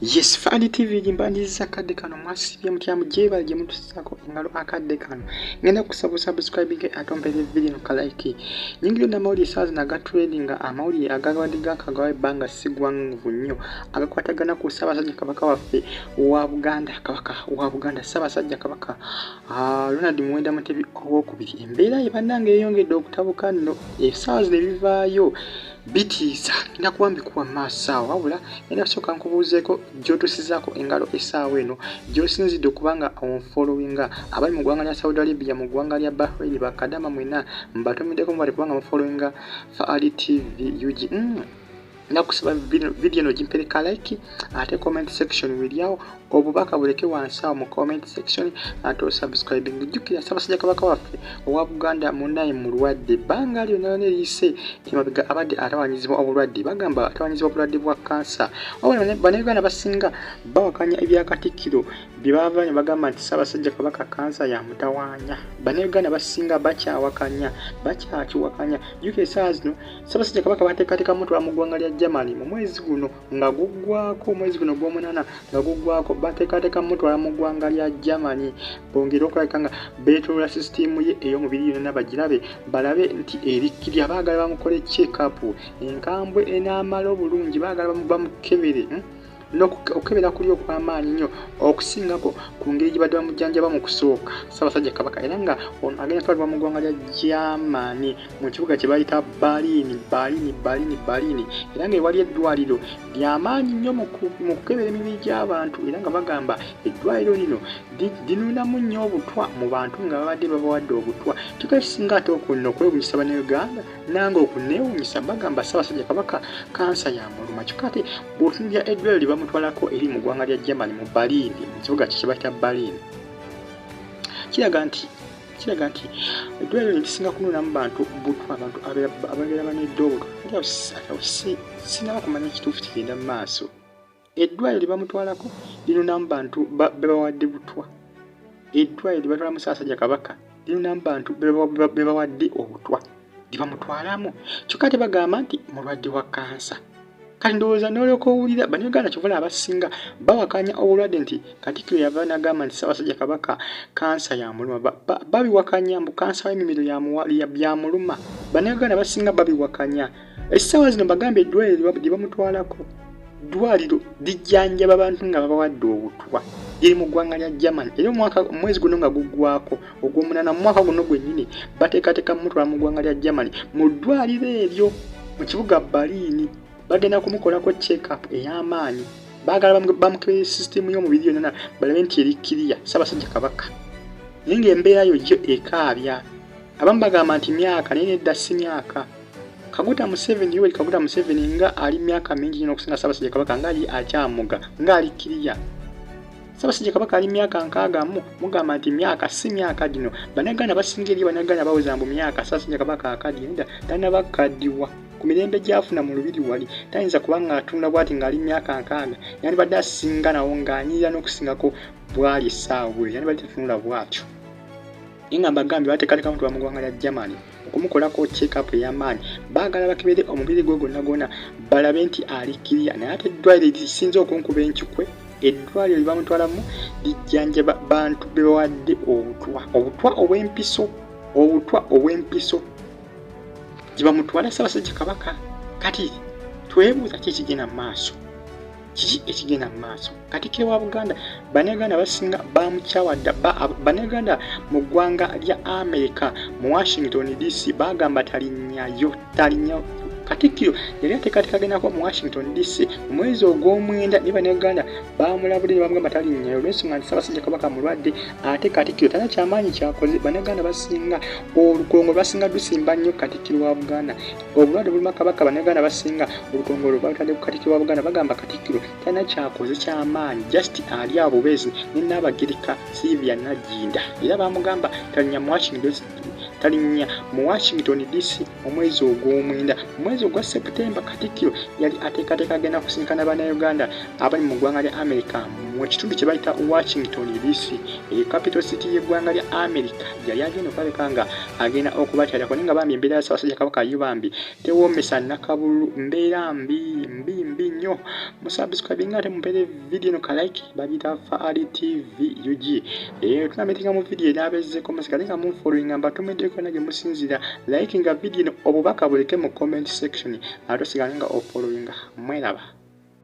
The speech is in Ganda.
Yes, Fadi TV gimbandiza akadde kano. Mwasibye mutya? Mugyebale gye mutusaako engalo akadde kano. Ngenda kusaba subscribing ate ompeere video ka like. Nyingiro n'amawulire essaawa zino aga trending, amawulire agabadde gakagawa ebbanga sigwanvu nnyo, agakwatagana ku Ssaabasajja Kabaka waffe wa Buganda, Kabaka wa Buganda, Ssaabasajja Kabaka Ronald Muwenda Mutebi Owokubiri. Embeera ye bannange yeeyongedde okutabuka nno. Essaawa zino ebivaayo bitiisa. Ngenda kuba mbikuwa mu maaso awo, wabula ngenda kusooka nkubuuzeeko gy'otusizaako engalo essaawa eno, gy'osinzidde okuba nga onfollowinga. Abali mu ggwanga lya Saudi Arabia, mu ggwanga lya Bahrain, bakadama mwenna mbatumiddeko, mubali kubanga mufollowinga Faali TV UG. Nakusaba video eno gimpereka like, ate comment section wiryawo obubaka buleke wansi awo mu comment section, ate osubscribing. Jjukira Ssaabasajja Kabaka waffe owa Buganda munnaye mulwadde. Ebbanga lyonna lyonna eriyise emabega abadde atawanyizibwa obulwadde, bagamba atawanyizibwa obulwadde bwa kansa. Wabula Bannayuganda basinga bawakanya ebya Katikkiro bye baava ne bagamba nti Ssaabasajja Kabaka kansa yamutawaanya. Bannayuganda basinga bakyawakanya, bakyakiwakanya. Jjukira essaawa zino Ssaabasajja Kabaka bateekateeka mutwala mu ggwanga lya Germany mu mwezi guno nga guggwako, omwezi guno ogw'omunaana nga guggwako. Bateekateeka mutwala mu ggwanga lya Germany bongere okulabika nga beetoloola sisitiimu ye ey'omubiri yonna, bagirabe, balabe nti erikkirya. Baagala bamukole check up enkambwe enaamala obulungi, baagala bamukebere n'okukebera kuli okw'amaanyi nnyo okusingako ku ngeri gye badde bamujjanjaba mu kusooka Ssaabasajja Kabaka. Era nga ono agenda kutwalibwa mu ggwanga lya Germany mu kibuga kye bayita Berlin, Berlin, Berlin, Berlin, era nga ewali eddwaliro ly'amaanyi nnyo mu kukebera emibiri gy'abantu. Era nga bagamba eddwaliro lino linuunamu nnyo obutwa mu bantu nga babadde babawadde obutwa. Kyokka ekisinga ate okunno okwewuunyisa Bannayuganda nange okunneewuunyisa, bagamba Ssaabasajja Kabaka kansa yamuluma, kyokka ate bw'otunuulira eddwaliro lye bamutwalako eri mu ggwanga lya Germany mu Berlin, mu kibuga kye bayita Berlin, kiraga nti eddwaliro lino lisinga kunuunamu bantu butwa, abantu ababeera banywedde obutwa. Ate awo sinnaba kumanya kituufu kigenda mu maaso. Eddwaliro lye bamutwalako linuunamu bantu be bawadde butwa. Eddwaliro lye batwalamu Ssaabasajja Kabaka linuunamu bantu be bawadde obutwa lye bamutwalamu, kyokka ate bagamba nti mulwadde wa kansa. Kati ndowooza n'olyoka owulira Bannayuganda kyova abasinga bawakanya obulwadde nti Katikkiro yava n'agamba nti Ssaabasajja Kabaka kansa yamuluma. Babiwakanya mbu kansa w'emimiro byamuluma. Bannayuganda basinga babiwakanya. Essaawa zino bagambye eddwaliro lye bamutwalako ddwaliro lijjanjaba bantu nga babawadde obutwa, liri mu ggwanga lya Germany. Era omwaka, omwezi guno nga guggwako ogw'omunaana mu mwaka guno gwennyini, bateekateeka mutwala mu ggwanga lya Germany mu ddwaliro eryo mu kibuga Berlin. Bagenda kumukolako check up ey'amaanyi, baagala bamukebere sisitiimu y'omubiri yonna balabe nti eri clear Ssaabasajja Kabaka. Naye ng'embeera yo yo ekaabya. Abamu bagamba nti myaka, naye nedda, si myaka. Kaguta Museveni, Yoweri Kaguta Museveni, nga ali myaka mingi nnyo okusinga Ssaabasajja Kabaka, nga ali akyamuga, nga ali clear. Ssaabasajja Kabaka ali myaka 60, mugamba nti myaka, si myaka gino. Bannayuganda basinga eri Bannayuganda baweza mbu myaka, Ssaabasajja Kabaka akaddiye. Nedda, tannaba kukaddiwa. Ku mirembe gy'afuna mu lubiri wali tayinza kuba ng'atunula bw'ati ng'ali myaka 60. Yandibadde asinga nawo ng'anyirira n'okusingako bw'ali essaawa bwe yandibadde tatunula bw'atyo. Naye nga mbagambye bateekateeka mutwala mu ggwanga lya Germany okumukolako check up ey'amaanyi. Baagala bakebere omubiri gwe gwonna gwonna balabe nti ali clear. Naye ate eddwaliro lisinze okunkuba enkikwe, eddwaliro lye bamutwalamu lijjanjaba bantu be bawadde obutwa, obutwa obw'empiso, obutwa obw'empiso gye bamutwala Ssaabasajja Kabaka. Kati twebuuza ki ekigenda mu maaso? Kiki ekigenda mu maaso? Katikkiro wa Buganda, Bannayuganda basinga bamukyawa dda. Bannayuganda mu ggwanga lya America mu Washington DC bagamba talinnyayo, talinnyayo. Katikkiro yali ateekateeka agendako mu Washington DC mu mwezi ogw'omwenda, naye Bannayuganda bamulabudde ne bamugamba talinnyayo olw'ensonga nti Ssaabasajja Kabaka mulwadde, ate Katikkiro talina kyamaanyi kyakoze. Bannayuganda basinga olukongo basinga lusimba nnyo Katikkiro wa Buganda. Obulwadde buluma Kabaka, Bannayuganda basinga olukongolo balutadde ku Katikkiro wa Buganda. Bagamba Katikkiro talina kyakoze kyamaanyi, just ali awo bubeezi ne Nnaabagereka Sylvia Nagginda. Era bamugamba talinnya mu Washington, talinnya mu Washington DC omwezi ogw'omwenda. Mu mwezi ogwa September Katikkiro yali ateekateeka agenda kusinkana Bannayuganda abali mu ggwanga lya America. Mu kitundu kye bayita Washington DC, capital city y'eggwanga lya America, yali agenda okulabika nga agenda okubakyalirako, naye nga bambi embeera ya Ssaabasajja Kabaka yo bambi tewoomesa nakabululu, mbeera mbi mbi mbi nnyo. Musubscribinga ate mumpeere vidiyo eno ka like. Bagiyita Faali TV UG. Tunameetinga mu vidiyo enaabezzeko, musigale nga munfollowinga, mbatumiddeko yonna gye musinziira. Like nga vidiyo eno, obubaka buleke mu comment section, ate osigale nga ofollowinga. Mweraba.